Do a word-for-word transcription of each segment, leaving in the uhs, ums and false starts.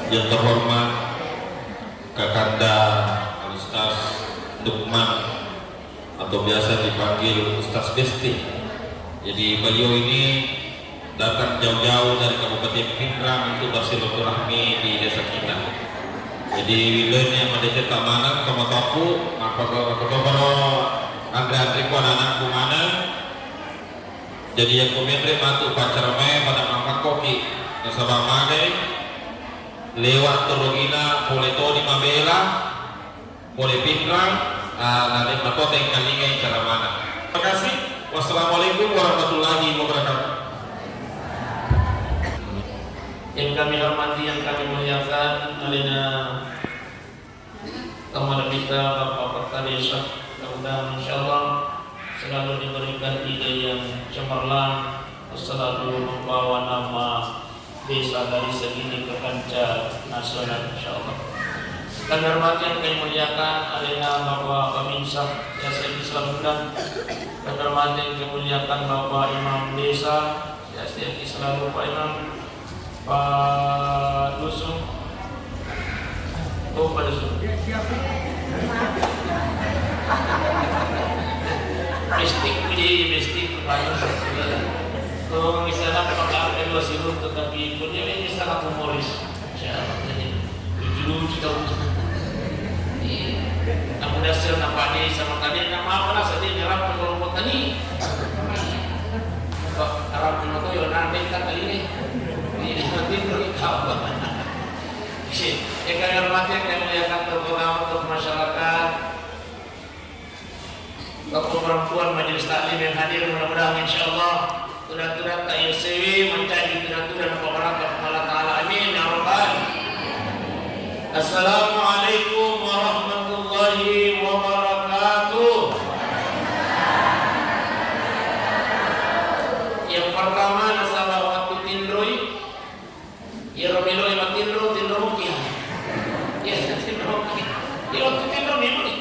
Yang terhormat Kakanda Al-Ustaz Lukman atau biasa dipanggil Ustaz Besti. Jadi beliau ini datang jauh-jauh dari Kabupaten Pinrang untuk bersilaturahmi di desa kita. Jadi, willenni madeceng maneng tomatoakku, mappato-, mapatoparo anre-anrekku, anak-anakku maneng. Jadi, yang kumenre matu paccaramae pada mammekkoki, nasaba magai lewat torogina pole toni mabela, pole Pinrang, ah, nade matoa tengkalingai caramana. Terima kasih. Wassalamualaikum warahmatullahi wabarakatuh. Yang kami hormati, yang kami muliakan, alena Kepala Desa, Bapak Kepala Desa, mudah-mudahan insyaallah selalu diberikan ide yang cemerlang, selalu membawa nama desa dari segini ke kancah nasional, insyaallah. Kami hormati, yang kami muliakan, alena Bapak Babinsa, ya, saya bisa undang. Kami hormati, yang kami muliakan, Bapak Imam Desa, ya, saya selalu Pak Imam, Pak Dusun. Oh, Pak Dusun. Mistik, jadi mistik, Pak Dusun. Kalau misalnya pakai kedua sirut, tetapi punya ini sangat humoris. Siapa tadi? Lucu-lucu tau. Iya. Namu dasar na pade sama tadi, nama apa lah, sedih nyerap ke kelompok tani. Kok Arab itu yo nanti kan tadi nih. Ini nanti dulu tahu. Yang kami hormati, yang kami muliakan, tokoh-tokoh masyarakat, tokoh perempuan majelis taklim yang hadir, mudah-mudahan insyaallah tudang-tudang tak yasewi menjadi tudang-tudang apa baraka Allah Ta'ala. Amin ya rabbal. Assalamualaikum warahmatullahi wabarakatuh. Yang pertama, nasaba waktu tinroi, iyaro meloe matinro, tinro muki. Iya, tinro muki. Iya, waktu tinro memang ni.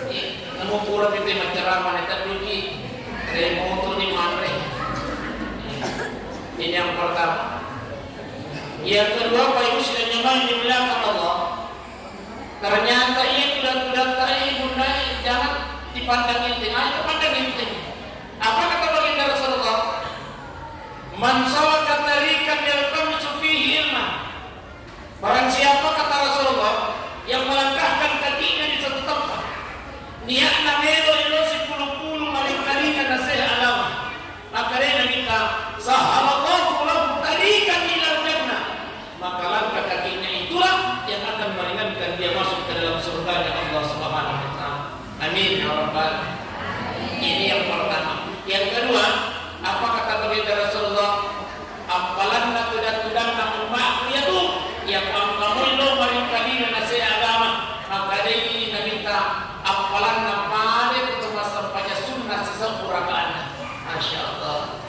Iya, namu pura pitu maccarama na tadduki. Remoto ni manre. Ini yang pertama. Yang kedua, Pak Ibu sidang jamaah yang dimuliakan Allah. Ternyata iya tudang-tudang tadi, Bunda, jangan dipandang enteng. Ayo, pandang enteng. Apa kata baginda Rasulullah? "Man salaka tariqan yaltamisu fihi ilman." Barang siapa, kata Rasulullah, yang melangkahkan kakinya di satu tempat, niatna melo elo sipulung-pulung maringkalinga naseha agama, maka dia minta, "Sahhalallahu lahu tariqan ilal jannah." Maka langkah kakinya itulah yang akan meringankan dia masuk ke dalam surganya Allah Subhanahu wa Ta'ala. Amin ya rabbal. Ini yang pertama. Yang kedua, apa kata baginda Rasulullah? Appalanna tudang-tudanna ummaku iyatu, yang engka moi lo maringkalinga naseha agama, maka dei naminta appalanna pale tu massempajang sunnah sisebbu rakaatna. Masya Allah.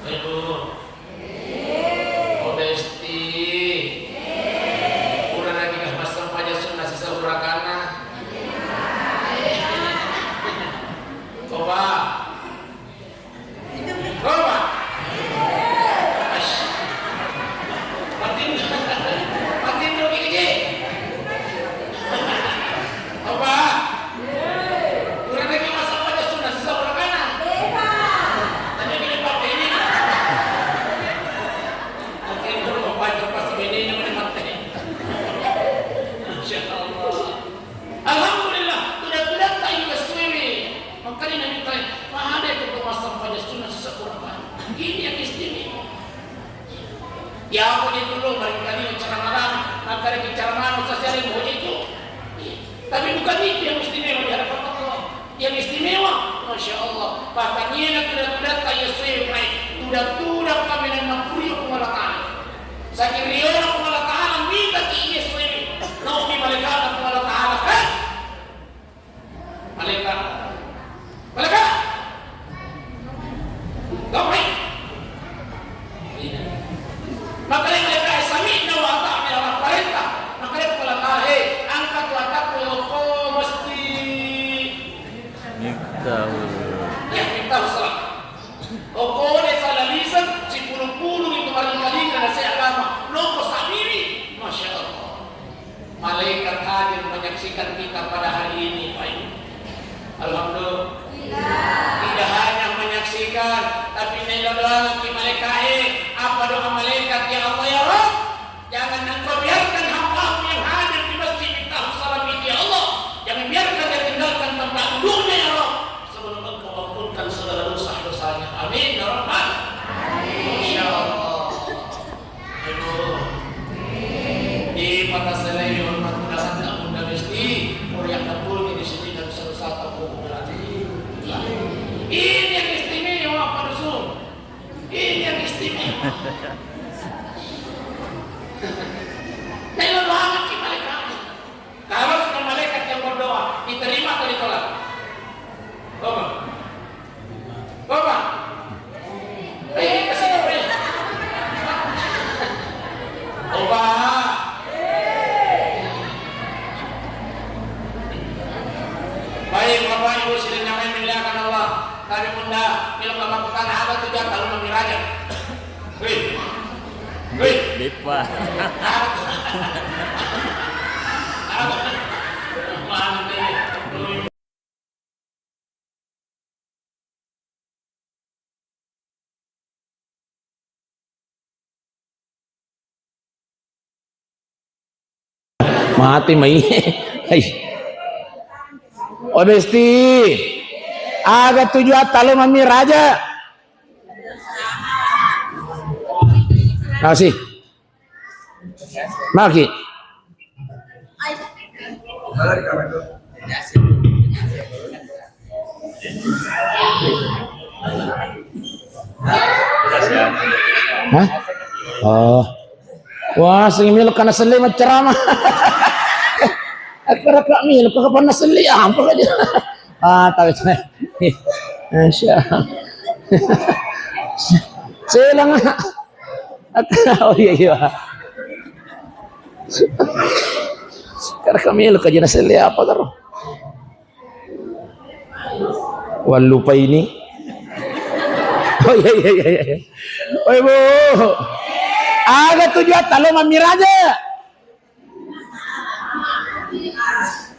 Ibu. Oh, Besti. Pura lagi gak massempajang sunnah sisa urakanna. Coba. Coba. Ash. Matinro. Matinro gigi. Coba. Pura lagi massempajang sunnah sisa urakanna. Tanya gini, Pak, ini. Oke, itu mau baca pas ini, ini mati. Masya Allah. Alhamdulillah, tudang-tudang tak juga suwe. Makanya Nabi tanya, "Mana ada itu massempajang sunnah sisa urakanna?" Ini yang istimewa. Ya, apa itu lo, barangkali cara mana, maka ada cara mana, usah cari mau itu. Iya. Tapi bukan itu yang istimewa di hadapan Allah. Yang istimewa, Masya Allah, bahkan iyana tudang-tudang tak iya suwe mai, tudang-tudang kaminang napurio Puang Allah Ta'ala. Saking riona Puang Allah Ta'ala, mita ki iya suwe. Naomi malaikatna Puang Allah Ta'ala, "Hei! Malaikat. Malaikat!" Gapai. Iya. Makanya mereka, "Sami'na wa ata'na, ya Allah, parenta." Makanya kepala tahe, angkat tu atapmu, ya Allah, mesti. Miftahul. Ya, miftahul salam. Okone salah lisan, sipulung-pulung itu maringkalinga naseha agama. Noko sabiri. Masya Allah. Malaikat hadir menyaksikan kita pada hari ini, Pak Ibu. Alhamdulillah. Tidak hanya menyaksikan, tapi naelo doangekki malaikat'e. Apa doa malaikat? Ya Allah, ya Rabb, jangan Engkau biarkan hamba-Mu yang hadir di Masjid Miftahus Salam itu, ya Allah. Jangan biarkan dia tinggalkan tempat duduknya, ya Rabb, sebelum Engkau ampunkan segala dosa-dosanya. Amin, ya Rabbal. Insya Allah. Ibu, di Kota Selai, hormat undangan Bunda Besti, Mulia Kapolri di sini dan serta Kapolri. Ini yang istimewa, Pak Dusun. Ini yang istimewa. Naelo doangekki malaikat'e. Kalau sudah malaikat yang berdoa, diterima atau ditolak? Coba. Coba. Eh, kasih tahu, eh. Coba. Baik, Bapak Ibu sidang yang dimuliakan Allah, kami Bunda, film Bapak Kutana ada tujuan tahu lebih raja. Wih. Wih. Depa. Mati mai. Hai. Oh, Besti. Aga tujuan talo mami raja. Makasih. Maki. Hah? Oh. Wah, sing melo kana selle maccarama. Aku raka melo kok pernah selle apa aja. Ah, tahu saya. Masya Allah. Selang. Oh iya, iya. Karena kami lu kaji nasel apa karo? Wallupa ini. Oh iya, iya, iya, iya. Oi, Bu. Aga tujuan talo mami raja.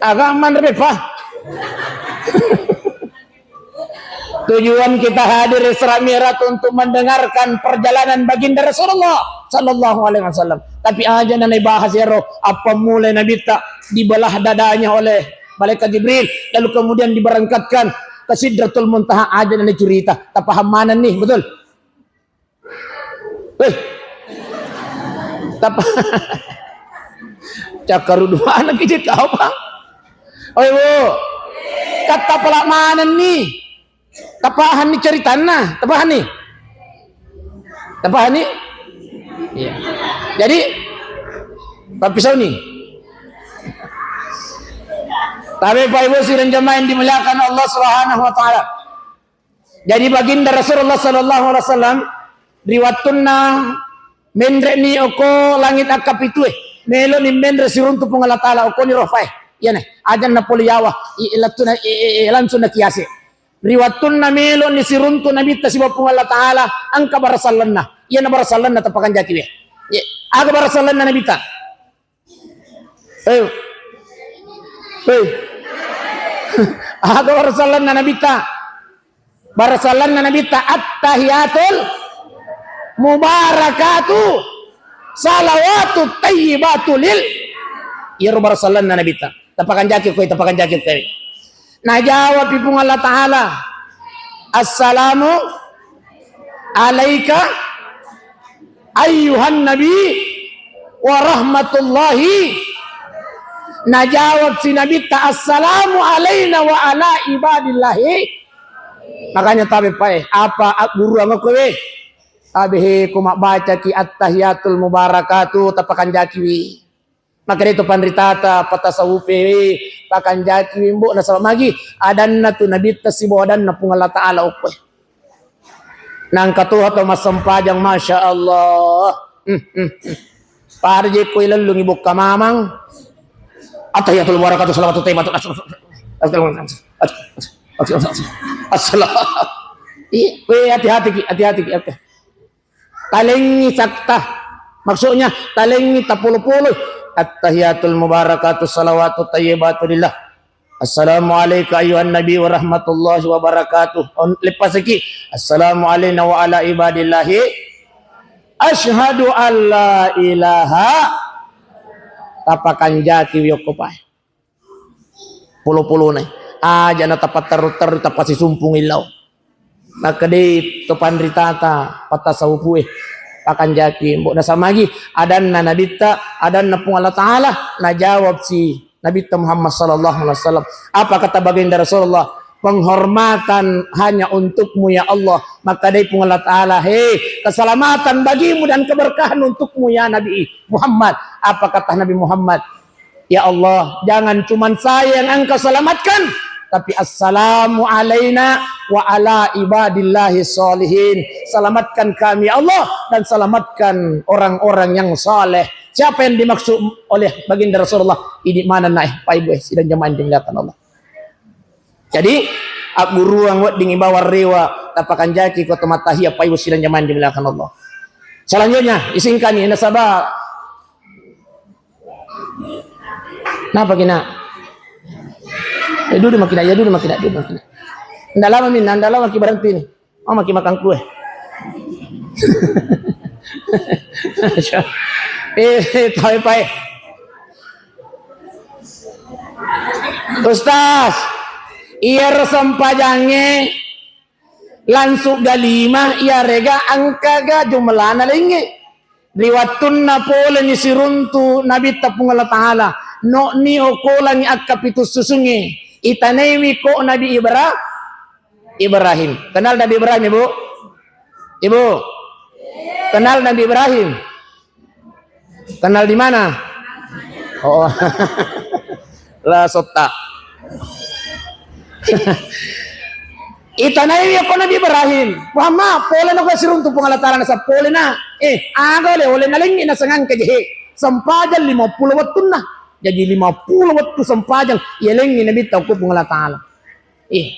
Aga aman rebe, Pak. Tujuan kita hadir Isra Mi'raj untuk mendengarkan perjalanan Baginda Rasulullah sallallahu alaihi wasallam. Tapi aja nanai bahas ero, apa mulai Nabitta dibelah dadanya oleh malaikat Jibril, lalu kemudian diberangkatkan ke Sidratul Muntaha, aja nanai cerita. Tapaham mana nih, betul? Weh. Tapa-, cakkaru dua anak kecil kau, Bang. Oi, Bu. Kata pala manenni. Tapahanni ceritanna, tapahanni. Tapahanni? Iya. Jadi, tapi Sony. Tapi Pak Ibu sidang jemaah yang dimuliakan Allah Subhanahu wa taala. Jadi Baginda Rasulullah sallallahu alaihi wasallam ri wattunna menre'ni okko langit akkapitue, meloni menre siruntu Puang Allah Taala okkoni rofae. Iyana ajanna pole yawa, i-, i-, langsung na-, i-, i-, i-, langsung na kiase. Ri wattunna meloni siruntu Nabitta sibawa Puang Allah Taala, engka barasallenna. Iyana barasallenna tapakanjaki we. Ye, aga barasallenna Nabitta? Eh. Eh. Aga barasallenna Nabitta? Barasallenna Nabitta, "Attahiyatul mubarakatu salawatu tayyibatu lil." Iyaro barasallenna Nabitta. Tapakanjaki koe, tapakanjaki koe. Najawab Puang Allah Taala, "Assalamu alaika ayyuhan nabi wa rahmatullahi." Najawab si Nabitta, "Assalamu alaina wa ala ibadillahi." Makanya tabe pae, apa agguruang kowe? Tabe he ko mabbacaki attahiyatul mubarakatu, tapakanjakiwi. Maka itu panritata, patasawufe, pakanjaki wimbo, nasaba magi adanna tu Nabitta sibawa adanna Puang Allah Taala okkoe. Nangka toha tau massempajang, Masya Allah. Hmm, hmm, hmm. Pada je ko ilellungi bokka mamang. Attahiyatul mubarakatu salawatu tayyibatu. Assalam. Iya, we, hati-hati ki, hati-hati ki. Oke. Talengngi sakta. Maksudnya, talengngi tapolo-polo. Attahiyatul mubarakatuh salawatut thayyibatu lillah. Assalamu alayka ayyuhan nabi wa rahmatullahi wa barakatuh. On, leppasaki. Assalamu alayna wa ala ibadillahi. Asyhadu an la ilaha. Tapakanjaki yokko pae. Polo-polona. Aja na tapatterru-terru, tapasisumpung illau. Makkedai to panritata, pattasaupue, pakanjaki, mbok nasamagi adanna nabitta, adanna Puang Allah Ta'ala. Najawab si Nabitta Muhammad sallallahu alaihi wasallam, apa kata baginda Rasulullah? Penghormatan hanya untukmu ya Allah. Makkedai Puang Allah Ta'ala, hei, keselamatan bagimu dan keberkahan untukmu ya Nabi Muhammad. Apa kata Nabi Muhammad? Ya Allah, jangan cuman saya yang Engkau selamatkan, tapi assalamu alaina wa ala ibadillahi sholihin. Selamatkan kami, ya Allah, dan selamatkan orang-orang yang saleh. Siapa yang dimaksud oleh baginda Rasulullah? Ini mana naik, Pak Ibu, eh, sidang jamaah yang dimuliakan Allah. Jadi, agguruang wedding ibawa rewa, tapakanjaki ko to mattahiya, Pak Ibu, sidang jamaah yang dimuliakan Allah. Selanjutnya, isingkani, nasaba Napa kina? Ya dulu makina, ya dulu makina, dulu makina. Nda lama minna, nda lama ki berhenti ni. Oh, maki makan kue. Eh, tahu apa eh? Ustaz, iya sempajange langsung galima, iya rega angka ga jumlahna lengnge. Ri wattunna poleni siruntu Nabitta Puang Allah Ta'ala, no'ni okolangi akka pitu susungnge, itanaiwi ko Nabi Ibra-, Ibrahim. Kenal Nabi Ibrahim, Ibu? Ibu? Kenal Nabi Ibrahim? Kenal di mana? Oh. La sotta. Itanaiwi ko Nabi Ibrahim, Muhammad, pole na ko siruntu Puang Allah Ta'ala, nasa pole na. Eh, aga le, ole nalengi nasangangka jehe. Sempajang lima puluh wettunna. Jadi lima puluh wettu sempajang, yalengi Nabitta ko Puang Allah Ta'ala. Eh.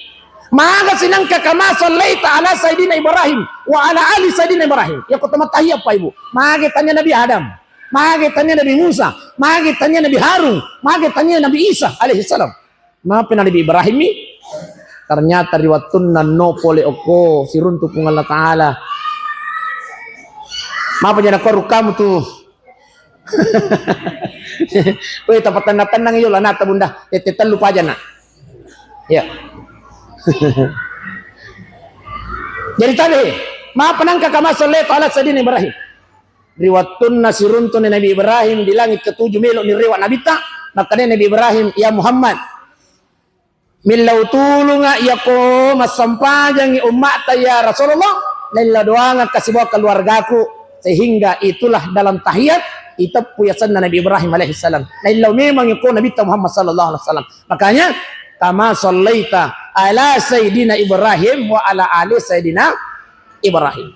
Maga sinangka kama sallaita ala Sayyidina Ibrahim wa ala ali Sayyidina Ibrahim. Ya ko tamattahiya, Pak Ibu. Mage tanya Nabi Adam. Mage tanya Nabi Musa. Mage tanya Nabi Harun. Mage tanya Nabi Isa alaihi salam. Mape Nabi Ibrahim mi? Ternyata ri wattunna no pole okko siruntu Puang Allah Ta'ala. Mapa jana ko rukkamu tu? Weh, tapatenna-tennang iyo lanata bunda. Tette tellu pajana. Ya. Jadi tadi, mapa nangka kama sallaita ala Sayyidina Ibrahim. Ri wattunna siruntuni Nabi Ibrahim di langit ketujuh, melo ni rewa Nabitta, makkeda Nabi Ibrahim, "Ya Muhammad, millau tulunga yako massempajangi umma'ta ya Rasulullah, naillau doangakka sibawa keluargaku," sehingga itulah dalam tahiyat iteppu yasenna Nabi Ibrahim alaihissalam. Naillau memang yako Nabitta Muhammad sallallahu alaihi wasallam. Makanya, "Kama sallaita ala Sayyidina Ibrahim wa ala ali Sayyidina Ibrahim."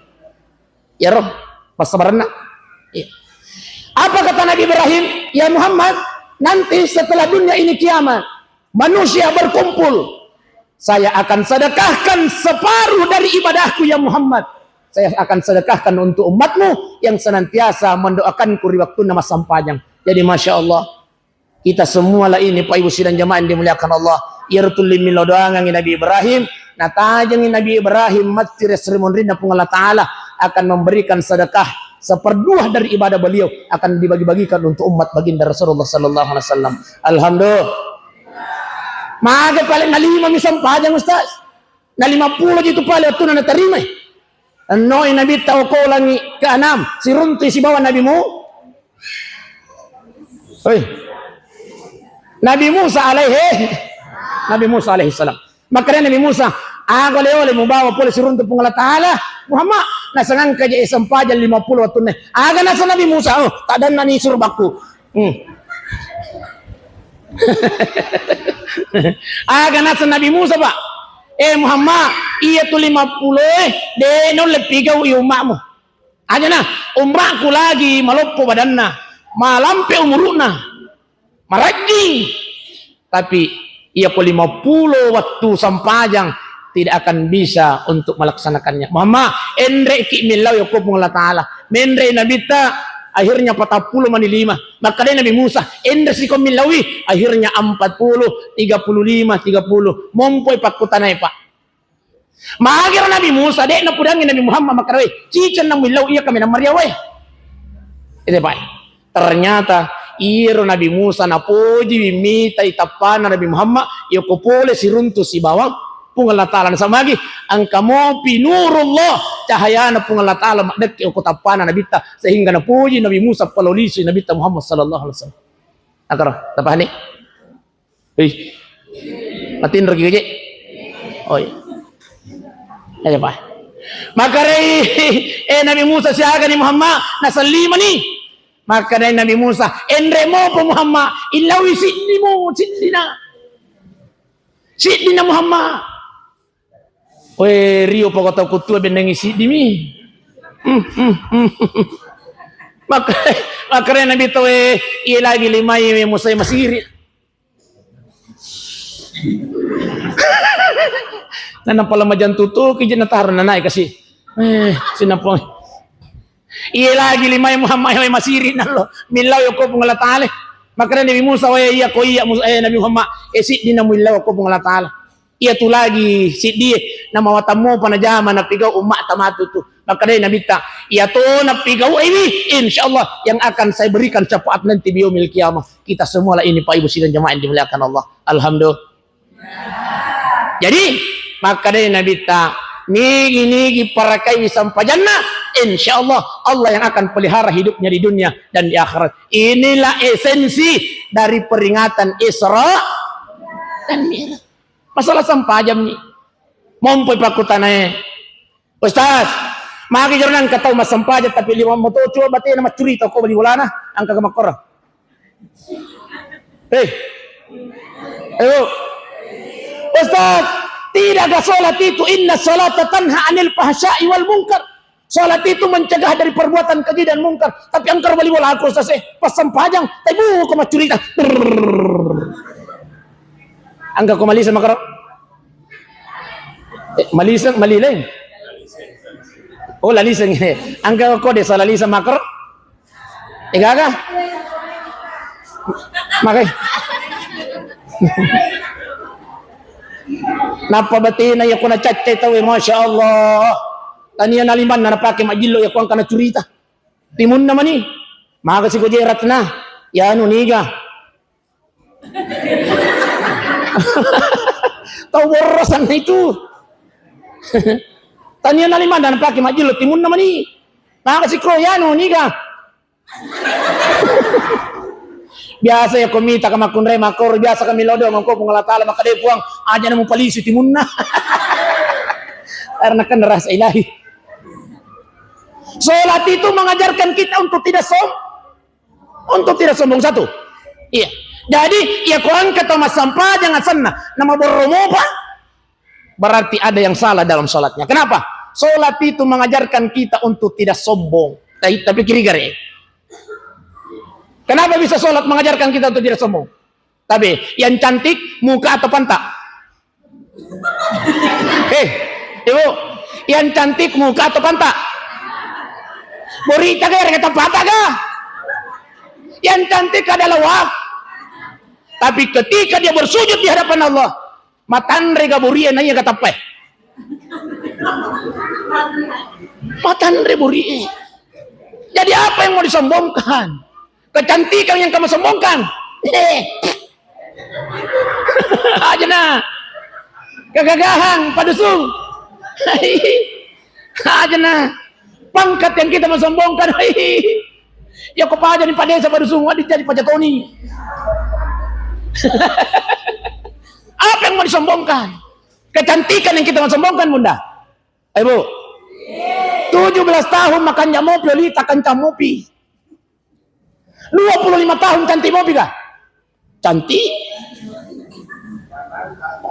Iyaro passabarenna. Iya. Apa kata Nabi Ibrahim? "Ya Muhammad, nanti setelah dunia ini kiamat, manusia berkumpul, saya akan sedekahkan separuh dari ibadahku, ya Muhammad. Saya akan sedekahkan untuk umatmu yang senantiasa mendoakanku ri waktunna massampajang." Jadi, Masya Allah, kita semua lah ini, Pak Ibu sidang jamaah yang dimuliakan Allah, iyaro tulli millau doangangi Nabi Ibrahim, natajengi Nabi Ibrahim matti ri esso ri munrinna Puang Allah Ta'ala akan memberikan sedekah seperdua dari ibadah beliau akan dibagi-bagikan untuk umat baginda Rasulullah sallallahu alaihi wasallam. Alhamdulillah. Mage paling nalima mi sempajang, Ustaz? Na lima puluh ji tu pale wettunna natarimai. Ennoi Nabitta okolangi keenam, siruntui sibawa Nabi Mu-, Hoi. Nabi Musa alaihi, Nabi Musa alaihi salam. Makkeda Nabi Musa, "Aga le-, ole mubawa pole siruntu Puang Allah Ta'ala, Muhammad, nasangangka je sempajang lima puluh wettunna." Aga nasa Nabi Musa, "Oh, tadanna ni suruh bakku." Hmm. Aga nasa Nabi Musa, Pak? "Eh, Muhammad, iya tu lima puluh, eh, de naulle pigau i umma'mu. Aja na, umma'ku lagi maloppo badanna, malampe umuru'na, marajjing. Tapi iya ko lima puluh waktu sempajang tidak akan bisa untuk melaksanakannya." Muhammad, enreki millau yako Puang Allah Ta'ala. Menre Nabitta, Akhirnya patappulo mani lima. Makkedai Nabi Musa, "Enre siko millaui." Akhirnya empat puluh, tiga puluh lima, tiga puluh. Mompoi pakkutanai, Pak. Magiro Nabi Musa, de' napudangi Nabi Muhammad, makkeda, "Weh, ciceng na muillau iya kaminang maria, weh." Itu, Pak. Ternyata iyaro Nabi Musa napojiwi mitai tappana Nabi Muhammad, yoko pole siruntu sibawang Puang Allah Ta'ala. Nasaba magi, engka mopi nurullah, cahayana Puang Allah Ta'ala maddekke oko tappana Nabitta, sehingga napoji Nabi Musa palolisui Nabitta Muhammad sallallahu alaihi wasallam. Akaro, tapahani? Hei. Matinroki gaje? Oh iya. Ayo, Pak. Makkedai, eh, Nabi Musa, "Siagani Muhammad?" Nasallimani. Makkedai Nabi Musa, "Enre mopo Muhammad, illaui siddimu, siddina. Siddina Muhammad." Oe, rio poko tau kutua bennengi siddimi. Hmm, hmm, hmm. Makkedai, makkedai Nabi to, eh, iya lagi limai Musa masiri. Nanappa lamajang tutuki je nataro nanai kasi. Eh, sinappa. Iya lagi limai Muhammad, eh, masiri nallo. Millau yoko Puang Allah Ta'ala. Makkedai Nabi Musa, "Wae iya ko iya Musa, eh, Nabi Muhammad, eh, siddina muillau ko Puang Allah Ta'ala." Iya tu lagi siddie, namawatammo pa najama napigau ummatta matu tu. Makkedai Nabitta, "Iya to napigau iwi, insyaallah yang akan saya berikan syafaat nanti di yaumil qiyamah." Kita semualah ini, Pak Ibu sidang jamaah yang dimuliakan Allah. Alhamdulillah. Jadi, makkedai Nabitta, "Nigi-nigi parakaiwi sampajanna, insyaallah Allah yang akan pelihara hidupnya di dunia dan di akhirat." Inilah esensi dari peringatan Isra dan Mi'raj. Masalah sampajang ni. Mompoi pakkutanae, "Ustaz, magi jero nangka tau massempajang tapi lima moto coba batena maccurita ko bali bolana, angka makkoro." Hei. Ayo. "Ustaz, tidakkah salat itu, inna salata tanha anil fahsya'i wal munkar?" Salat itu mencegah dari perbuatan keji dan mungkar. Tapi engka ro bali bola aku, Ustaz, eh, pas sempajang, tapi buku macurita. Brrrr. Angka ko malisa makaro? Eh, malisa, malileng. Oh, laliseng. Angka ko desa lalisa makaro? Egaga? Makai. Nappa batena iya ko nacaccai tauwe, Masya Allah. Tania nalimanna napake majillo iya ko angka nacurita. Timunna mani. Maga siko je Ratna. Yanu niga. Tau borosanna itu. Tania nalimanna napake majillo timunna mani. Maga siko yanu niga. Biasa iya ko mita ka makkunrai makkoro, biasa kami lodo ngongko Puang Allah Ta'ala, makkeda, "Puang, aja na mupalisu timunna." Karena kan rasa ilahi. Salat itu mengajarkan kita untuk tidak som-, untuk tidak sombong, satu. Iya. Jadi, iya ko angka tau massampajang asenna, namaborro mopa, berarti ada yang salah dalam salatnya. Kenapa? Salat itu mengajarkan kita untuk tidak sombong. Tapi, tapi kiri gare. Kenapa bisa salat mengajarkan kita untuk tidak sombong? Tapi, yang cantik muka atau pantat? Eh, Ibu, yang cantik muka atau pantat? Boritta ga, ere, pantat ga? Yang cantik adalah wajah. Tapi ketika dia bersujud di hadapan Allah, matanre ga borie naiya ga tappae? Matanre borie. Jadi apa yang mau disombongkan? Kecantikan yang kamu sombongkan? Eh. Aja na. Kegagahan, padusung. Aja na. Pangkat yang kita mau sombongkan. Ya ko paja ni padesa padusung, wadi jadi paja toni. Apa yang mau disombongkan? Kecantikan yang kita mau sombongkan, Bunda? Ayo, Bu. Tujuh belas tahun makanja mopi, oli takanca mopi. Dua puluh lima tahun cantik mopi kah? Cantik.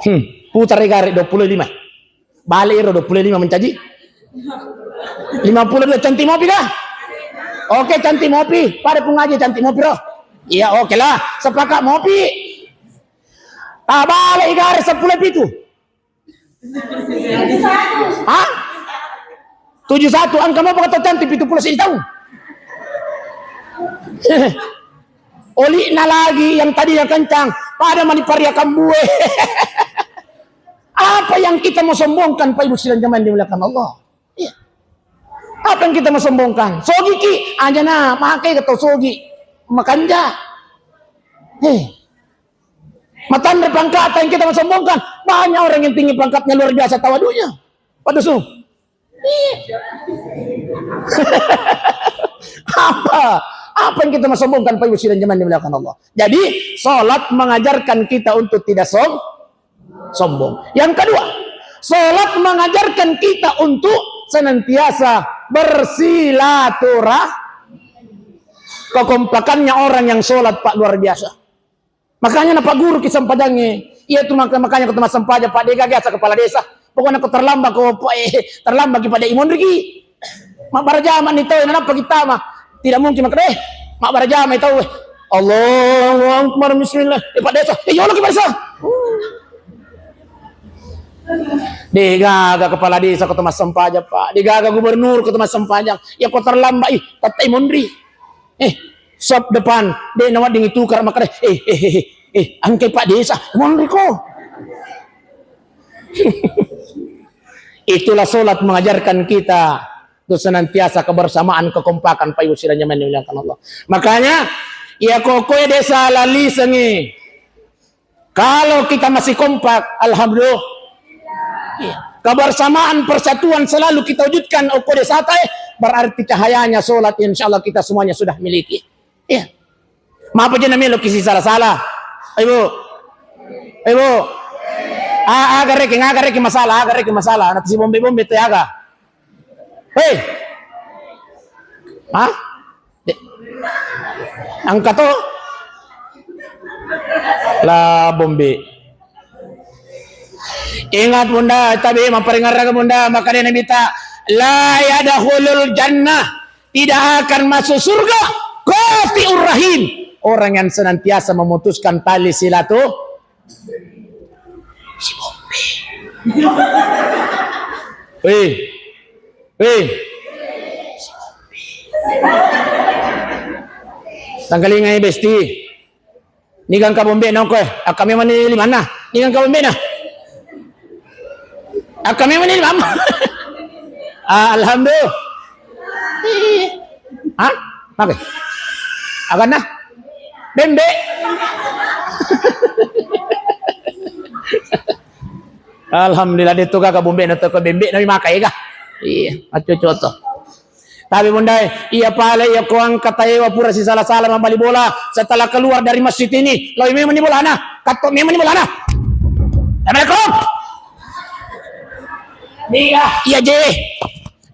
Hmm, putar gare dua puluh lima. Balik ero dua puluh lima mencaji. Lima puluh dua cantik mopi kah? Oke, cantik mopi. Pada pun aja cantik mopi, roh. Iya, oke lah. Sepakat mopi. Tabalik gare sepuluh pitu. Hah? Tujuh satu, angka mopa kata cantik pitu puluh siji tahun. Oli'na lagi yang tadinya kencang, pada mani pariakan bue. Apa yang kita mau sombongkan, Pak Ibu sidang jamaah yang dimuliakan Allah? Iya. Apa yang kita mau sombongkan? Sogi ki, aja na, makai ke tau sogi, makanja. Hei. Matanre pangkat yang kita mau sombongkan. Banyak orang yang tinggi pangkatnya luar biasa tawadunya. Pada su. Iya. Apa? Apa yang kita mau sombongkan, Pak Ibu sidang jamaah yang dimuliakan Allah? Jadi, salat mengajarkan kita untuk tidak som-, sombong. Yang kedua, salat mengajarkan kita untuk senantiasa bersilaturah-, kekompakannya orang yang salat, Pak, luar biasa. Makanya napagguru ki sempajangnge. Iya tu maka-, makanya ko tau massempajang, Pak, de gaga asa kepala desa. Pokoknya ko terlambat ko, eh, terlambat ki, Pak, de imonri ki. Mabbara jama ni tau, nanappa ki tama. Tidak mungkin makkeda, eh, mabbara jama tau, eh. Allahu Akbar, bismillah. Eh, Pak Desa, eh, yolo ki, Pak Desa. De gaga kepala desa ko tau massempajang, Pak. De gaga gubernur ko tau massempajang. Iya ko terlambat, ih, tette imonri. Eh, sop depan, de nawedding itukar makkeda, eh, eh, eh, eh, eh, engkai Pak Desa, monriko. Itulah salat mengajarkan kita untuk senantiasa kebersamaan, kekompakan, Pak Ibu sidang jamaah yang dimuliakan Allah. Makanya, iya ko koe desa lalisengi. Kalau kita masih kompak, alhamdulillah. Iya. Kebersamaan, persatuan selalu kita wujudkan, okko desata, eh, berarti cahayanya salat, insya Allah kita semuanya sudah miliki. Iya. Maapa je namelo ki sisala-sala? Ibu. Ibu. A-, aga reki, aga reki masalah, aga reki masalah. Nanti si bombe-bombe te aga. Hei. Hah? De-, engka to? La bombe. Ingat, Bunda, tabe mapparingerrang, Bunda, makanya Nabi ta, "La yadkhulul jannah," tidak akan masuk surga, "qati'ur rahim," orang yang senantiasa memutuskan tali silatu-, si bombe. Weh. Weh. Tangkalingai besti. Niga engka bombe na okko e? Akka memang ni limanna. Niga engka bombe na? Akka memang ni limanna. Ah, alhamdulillah. Hah? Mape? Aganna? Bembe. Alhamdulillah, de tu gaga bombe na, toko bembe na mi maka ega. Iya, acocok to. Tapi Bunda e, iya pale iya ko engka taewa pura sisala-sala mabali bola setelah keluar dari masjid ini, loi memang ni bolana, katto memang ni bolana. Assalamualaikum. Iya, iya je.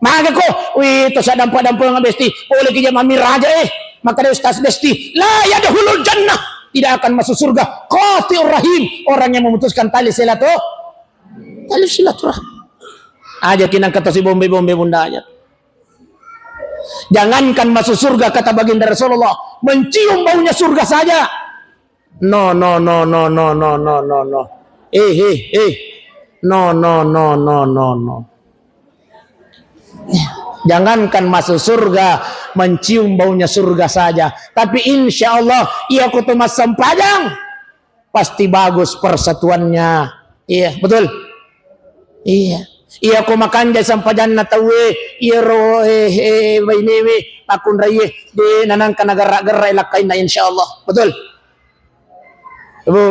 Maga ko, wih, to sa dampa-dampa nga besti, pole ki jama miraja eh. Maka de Ustaz Besti, "La yadkhulul jannah," tidak akan masuk surga, "qati'ur rahim," orang yang memutuskan tali silaturahmi. Tali silaturahmi. Aja kinang kata si bombe-bombe Bunda aja. Jangankan masuk surga, kata baginda Rasulullah, mencium baunya surga saja. No, no, no, no, no, no, no, no, no. Eh, eh, eh. No, no, no, no, no, no. Jangankan masuk surga, mencium baunya surga saja. Tapi insya Allah, iya kutu massempajang, pasti bagus persatuannya. Iya, betul? Iya. Iya ko makanja sempajanna tauwe, iya ro, eh, eh, bainewe, pakkunraiye, de nanangka nagerra-gerra lakkainna, insya Allah. Betul? Ibu.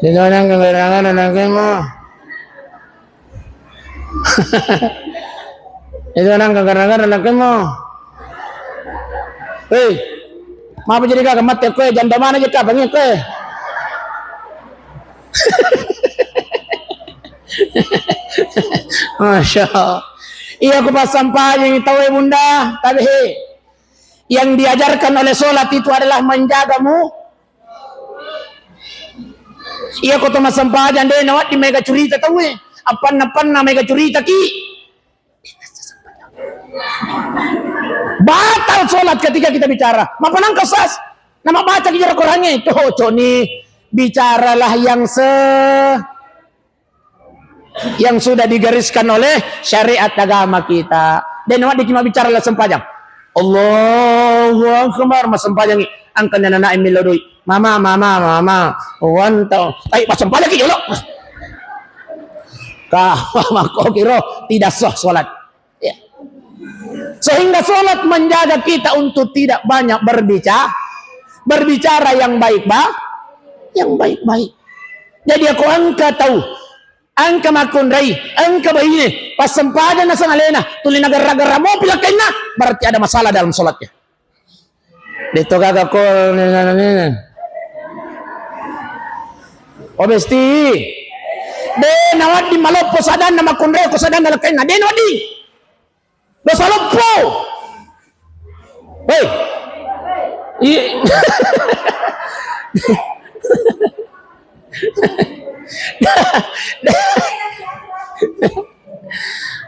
Di nanangka gerra-gerra lakkainna. Itu nang kagara-gara nakemu. Hei, mapa jadi kagak mati aku ya? Janda mana aja kau bangin aku ya? Masya Allah. Iya, aku pasang pajing tahu ya Bunda. Tapi hei, yang diajarkan oleh sholat itu adalah menjagamu. Iya, ko to massempajang de nawedding mega curita tauwe. Appanna-panna mega curita ki. Batal sholat ketika kita bicara. Mapanangka sas. Nama baca ki jara Qurannya. Cocok nih. Bicaralah yang se-, yang sudah digariskan oleh syariat agama kita. De nawedding ki mabbicara la sempajang. Allahu Akbar, massempajangi. Angkani ananae millau doi. "Mama, mama, mama, wantau." Ai, massempajakki jolo. Ka, mama, kok kiro tidak sah sholat. Ya. Sehingga sholat menjaga kita untuk tidak banyak berbicara, berbicara yang baik, ba-, yang baik-baik. Jadi, ako engka tau, engka makkunrai, engka baine, passempajang naseng alena, tuli nagerra-gerra mopi lakkainna, berarti ada masalah dalam sholatnya. Deto gaga ko, oh, besti. De nawedding maloppo sadanna makkunrai ko sadanna lakkainna. De nawedding. Dosa loppo. Hei. Iya.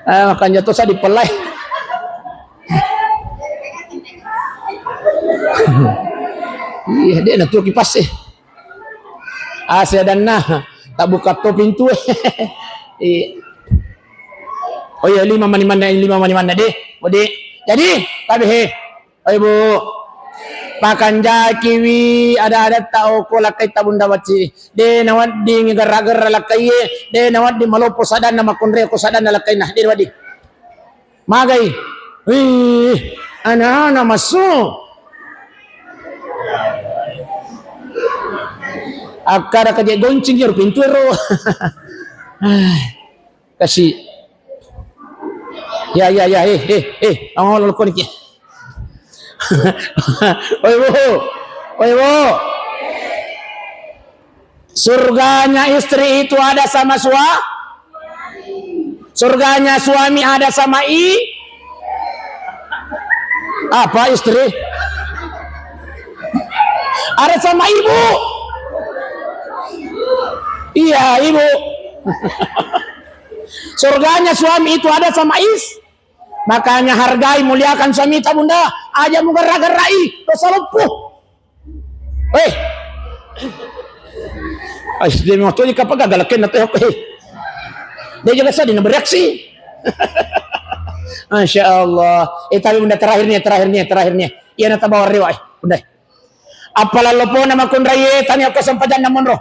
Ah, makanja tosa dipellai. Iya, de natuo kipas e. Ase adanna, tabbuka to pintu e. Iya. Oh iya, lima mani manna, lima mani manna de. Ode. Jadi, tabe he. Oi, Bu. Pakanjakiwi ada-adatta okko lakkaitta Bunda Wacci. De nawedding gerra-gerra lakkaiye, de nawedding maloppo sadanna makkunrai ko sadanna lakkainna. De nawedding. Magai. Wih, anak-anak masuk. Akkada kaje goncing ero pintu ero. Kasi. Ya, ya, ya, eh, eh, eh, angolo ko niki. Oi, Bu. Oi, Bu. Surganya istri itu ada sama sua-, surganya suami ada sama i-, apa istri? Ada sama ibu. Iya, ibu. Surganya suami itu ada sama is-, makanya hargai, muliakan suamita, Bunda. Aja mugerra-gerrai, dosa loppo. Hei. Ai, de moto ji kapang gaga lakkainna to, hei. De jelas di na bereaksi. Masya Allah. Eh, tapi Bunda, terakhir nih, terakhir nih, terakhir nih. Iya, na tabawa rewa, eh, Bunda. Appalalloppona makkunraié, tania okko sempajanna monro.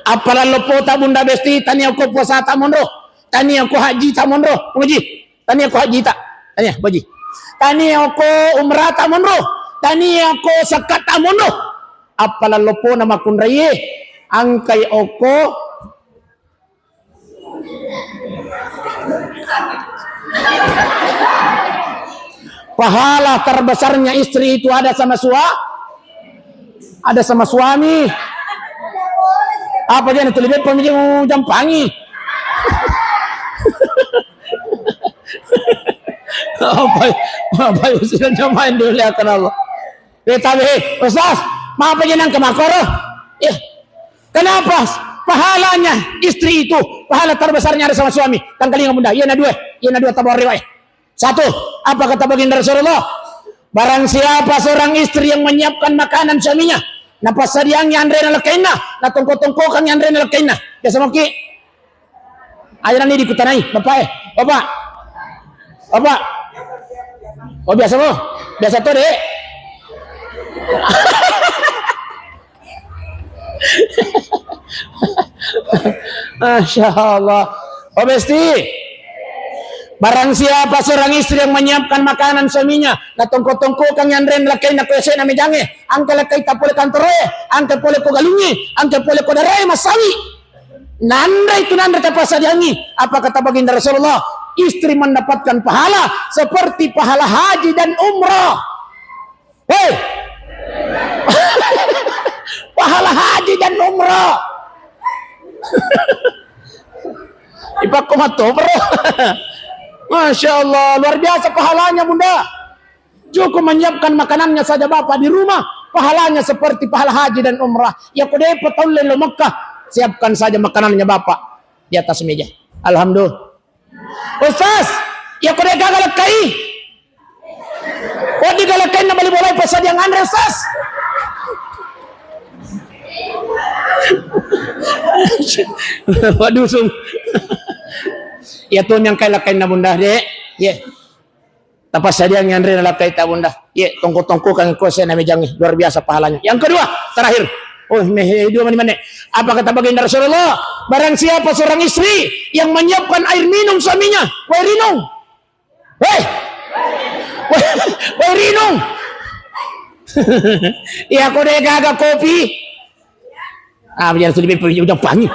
Appalalloppota Bunda Besti, tania okko puasata monro. Tania okko hajjita monro. Muji. Tania okko hajjita. Tania, muji. Tania okko umrata monro. Tania okko zakkatta monro. Appalalloppona makkunraié, angkai okko Pahala terbesarnya istri itu ada sama sua-, ada sama suami. Apa jadi tulis beppa mi jampangi. Apa, apa yang sudah nyamain dulu akan Allah. Eh, tapi, eh, Ustaz, maapa je nangka makkoro? Eh, kenapa? Pahalanya istri itu, pahala terbesarnya ada sama suami. Tangkalinga Bunda, iya na dua, iya na dua tabawa riwayat. Satu, apa kata baginda Rasulullah? Barang siapa seorang istri yang menyiapkan makanan suaminya, napassadiangi anrena lekkainna, natongko-tongkokangi anrena lekkainna. Biasa maki, aja nani dikutanai, Bapak eh. Bapak. Bapak. Oh, biasa mo? Biasa to, Dek? Masya Allah. Oh, Besti. Barang siapa seorang istri yang menyiapkan makanan suaminya, natongko-tongkokangi anrena lekkainna ko yase'na mejangnge, angka lekkaita pole kantoroe, angka pole ko galungnge, angka pole ko darae massawi. Nanre itu nanre tapassadiangi. Apa kata baginda Rasulullah? Istri mendapatkan pahala seperti pahala haji dan umrah. Hei! Pahala haji dan umrah. Ipakko matto, bro. Masya Allah, luar biasa pahalanya, Bunda. Cukup menyiapkan makanannya saja Bapak di rumah, pahalanya seperti pahala haji dan umrah. Ya, ko depa taulle lo Mekah, siapkan saja makanannya Bapak di atas meja. Alhamdulillah. Ustaz, ya ko de gaga lekkai. Ko de gaga lekkai na bali bolai passadiang anre, Ustaz. Waduh, sung. Ya to yang kai lekkai na Bunda, Dek. Ya. Tapassadiangngi anrena lakkaita, Bunda. Ye, tongko-tongkokang ko ese' na mejangnge. Luar biasa pahalanya. Yang kedua, terakhir. Oh, meh, eh, dua menit, menit. Apa kata baginda Rasulullah? Barang siapa seorang istri yang menyiapkan air minum suaminya, wai rinung. Weh! Weh, weh, rinung. Iya, ko de' gaga kopi. Ah, biar sudah pi-, pi-, udah pangi.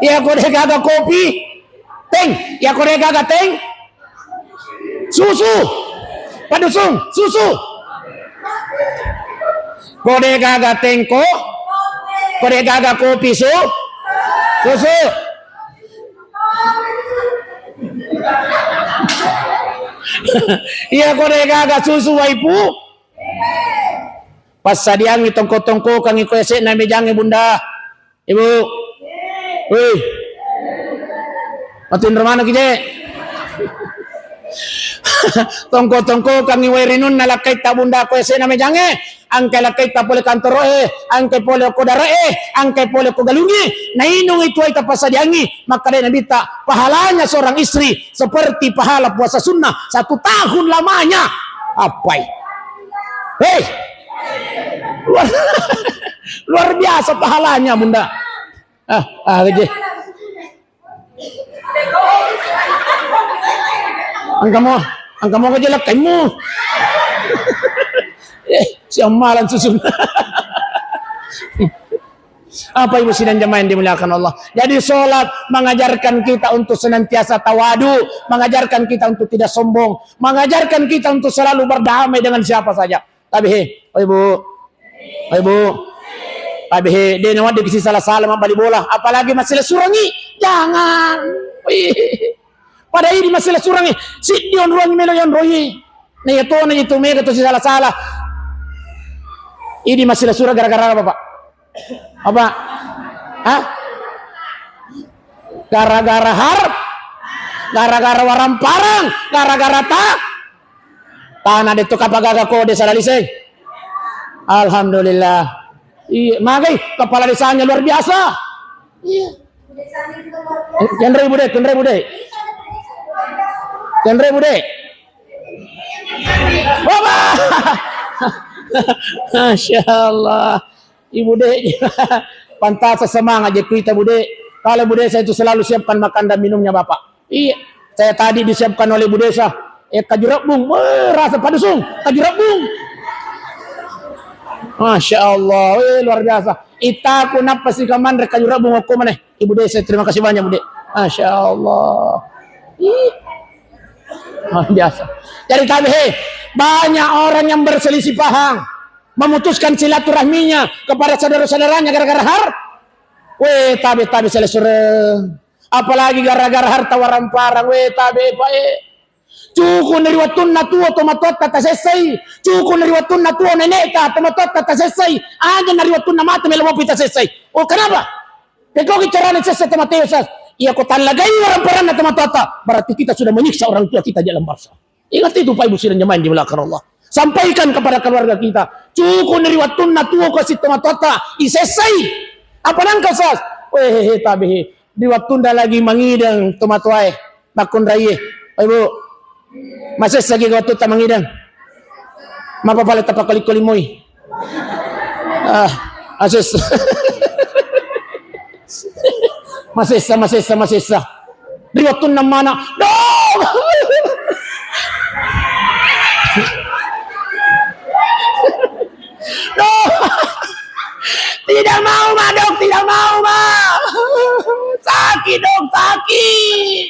Iya, ko de' gaga kopi. Teng, iya, ko de' gaga teng. Susu. Padusung, susu. Ko de' gaga teng ko. Ko de' gaga kopi su. Susu. Iya, ko de' gaga susu, wai pu. Passadiangngi tongko-tongkokangngi ko ese' na mejangnge, Bunda. Ibu. Wih. Matinro maneng ki, Je. Tongko-tongkokangngi wai rinunna lakkaitta, Bunda, ko ese' na mejangnge. Engka lakkaitta pole kantoro'e, engka pole ko dare'e, engka pole ko galungnge. Nainung itu wai tapassadiangngi, makkedai Nabitta, pahalanya seorang istri seperti pahala puasa sunnah satu tahun lamanya. Appai. Hei. Luar, luar biasa pahalanya, Bunda. Ah, ah, aja. Engka mo, engka mo aja lakkaimu. Eh, siammalan susun. Apa ibu sidang jamaah yang dimuliakan Allah? Jadi sholat mengajarkan kita untuk senantiasa tawadu, mengajarkan kita untuk tidak sombong, mengajarkan kita untuk selalu berdamai dengan siapa saja. Tabe he, oi bu, oi bu, tabe he, de' nawedding sisala-sala mabbali bola, apalagi masselesurangngi, jangan. Wih. Pada idi masselesurangngi, siddi onroangngi melo yonroi. Na iya tona itu mega to sisala-sala. Idi masselesurang gara-gara apa, Pak? Apa? Hah? Gara-gara harp, gara-gara waramparang, gara-gara ta, tana de' to kapagaga kode sala lise. Alhamdulillah. Iya, magai kepala desanya luar biasa. Iya. Kenre bude, kenre bude. Kenre bude. Bapak. Masya Allah. Ibu Dek, pantas semangat je kuita, Bu Dek. Kalau Bu Desa itu selalu siapkan makan dan minumnya Bapak. Iya, saya tadi disiapkan oleh Bu Desa. Eh, kaju rebung, weh, rasa padusung, kaju rebung. Masya Allah, eh, luar biasa. Itaku nappa sikamanre kaju rebung okko maneh. Ibu Desa, terima kasih banyak, Bu Dek. Masya Allah. Ih. Luar biasa. Jadi tabe, hei, banyak orang yang berselisih paham, memutuskan silaturahminya kepada saudara-saudaranya gara-gara har. Weh, tabe, tabe, selesure. Apalagi gara-gara harta waramparang. Weh, tabe, Pak, eh. Cukuni ri wettunna tuo tomatoatta tasessai. Cukuni ri wettunna tuo nenekta tomatoatta tasessai. Aja na ri wettunna mate melo mopi tasessai. Oh, kenapa? Pekkogi carana sessa tomatoa, Ustaz. Iya, ko tallagai waramparanna tomatoatta, berarti kita sudah menyiksa orang tua kita di alam barzah. Ingat itu, Pak Ibu sidang jemaah yang dimuliakan Allah. Sampaikan kepada keluarga kita. Cukuni ri wettunna tuo kasi tomatoatta, isessai. Apa nangka, Ustaz? Weh, tabe, he. Ri wettunda lagi mangideng tomatoae, makkunraie. Oi, Bu. Masessaki wattutta mangideng. Mapa pale tapakkalikko limoi. Ah, masessa. Masessa, masessa, masessa. Ri wettunna mana? Dong! Dok! Tidak mau, Mak, Dok, tidak mau, Mak. Sakit, Dok, sakit.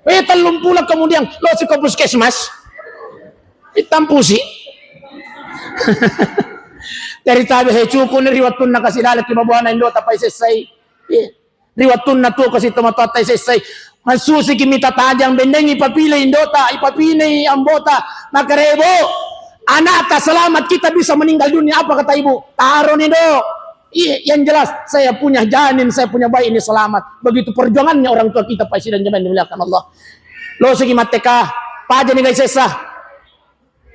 Eh, tellung pulang kemudian, lo si ke puskesmas. Ditampusi. Dari tabe, he, cukuni ri wettunna kasi laleng ki mabuana indota pai sessai. Iya. Ri wettunna tuo kasi tomatoatta isessai, massusiki mita tajang, bendengngi ipapile indota, ipapinei ambota, makarebo, anakta selamat, kita bisa meninggal dunia. Apa kata ibu? Taroni, Dok. Iya, yang jelas saya punya janin, saya punya bayi ini selamat. Begitu perjuangannya orang tua kita, Pak Isi dan jemaah yang dimuliakan Allah. Losiki matteka, pajani gai sessa.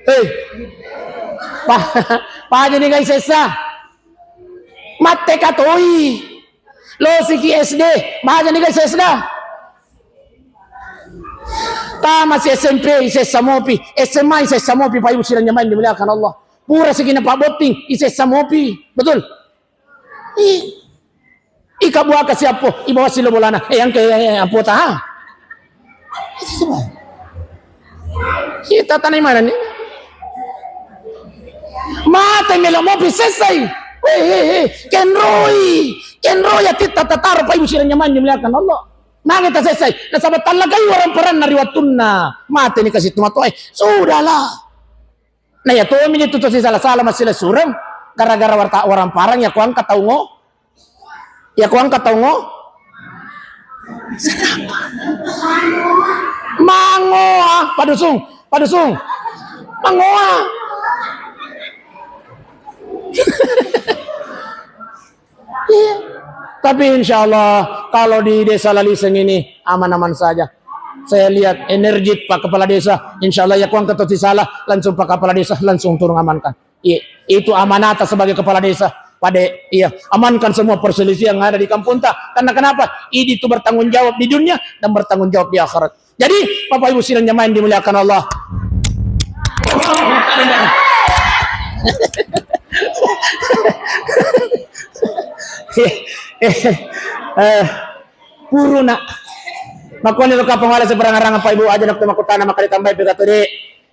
Hei. Pa-, pajani gai sessa. Matteka toi. Losiki S D. Pajani gai sessa. Tamasi S M P, isessa mopi. S M A, isessa mopi. Pak Ibu sidang jamaah yang dimuliakan Allah. Pura sikina Pak Botting, isessa mopi. Betul? Ih. Ika buaka siappo, ibawa silo bolana. Eh, yang ke, eh, eh, apo taha. Kita tanai mana nih? Mate melo mopi sessai. Weh, he, he. Kenroi. Kenroi atitta tataro Pak Ibu sidang jamaah yang dimuliakan Allah. Mangeta sessai. Nasaba tallagai waramparanna ri wattunna. Mate ni kasi tumatoe. Sudahlah. Nah, ya tomi itu to sisala-sala masila sureng. Gara-gara warta, waramparang ya kuangka taungo. Ya kuangka taungo. Mangoa, padusung, padusung. Mangoa. Iya. Tapi insya Allah kalau di Desa Laliseng ini aman-aman saja. Saya lihat energi Pak Kepala Desa, insya Allah ya kuang ketoti salah, langsung Pak Kepala Desa langsung turun amankan. Iya, itu amanata sebagai kepala desa. Pada, iya, amankan semua perselisihan yang ada di kampung ta. Karena kenapa? Idi itu bertanggung jawab di dunia dan bertanggung jawab di akhirat. Jadi, Bapak Ibu sidang jamaah yang dimuliakan Allah. Eh, puruna. Makanya lo kapang wala seberang arang apa ibu aja nak makutana maka ditambahi pegatode.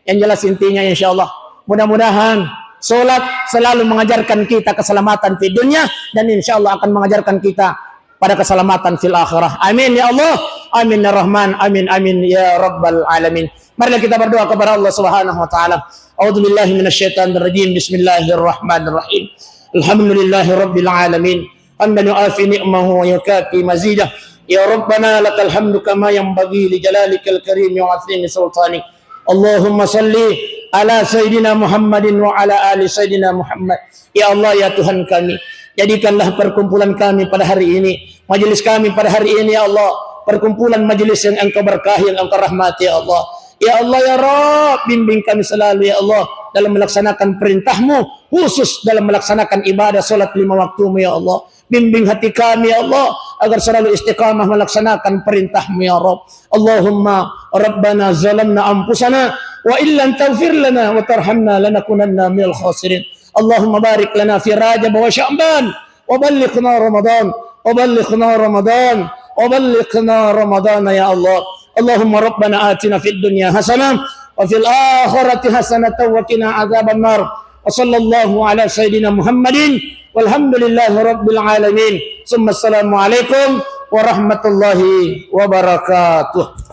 Yang jelas intinya insya Allah mudah-mudahan sholat selalu mengajarkan kita keselamatan di dunia dan insya Allah akan mengajarkan kita pada keselamatan fil akhirah. Amin ya Allah. Amin ya Rahman. Amin amin ya Rabbal alamin. Marilah kita berdoa kepada Allah Subhanahu wa taala. A'udzubillahi minasyaitonirrajim. Bismillahirrahmanirrahim. Alhamdulillahirabbil alamin. Hamdan yuafi ni'mahu wa yukafi mazidah. Ya Rabbana lakal hamdu kama yanbaghi li jalalikal karimi wa azimi sultanik. Allahumma salli ala Sayyidina Muhammadin wa ala ali Sayyidina Muhammad. Ya Allah, ya Tuhan kami, jadikanlah perkumpulan kami pada hari ini, majelis kami pada hari ini, ya Allah, perkumpulan majelis yang Engkau berkahi, yang Engkau rahmati, ya Allah. Ya Allah, ya Rabb, bimbing kami selalu, ya Allah, dalam melaksanakan perintah-Mu, khusus dalam melaksanakan ibadah salat lima waktu-Mu, ya Allah. Bimbing hati kami, ya Allah, agar selalu istiqamah melaksanakan perintah-Mu, ya Rabb. Allahumma Rabbana zalamna anfusana wa illam taghfir lana wa tarhamna lanakunanna minal khasirin. Allahumma barik lana fi Rajab wa Sya'ban wa ballighna Ramadan wa ballighna Ramadan wa ballighna Ramadan ya Allah. Allahumma Rabbana atina fid dunya hasanah wa fil akhirati hasanatan wa qina adzabannar. Wa sallallahu ala sayyidina Muhammadin walhamdulillahi rabbil alamin. Summa assalamu alaikum warahmatullahi wabarakatuh.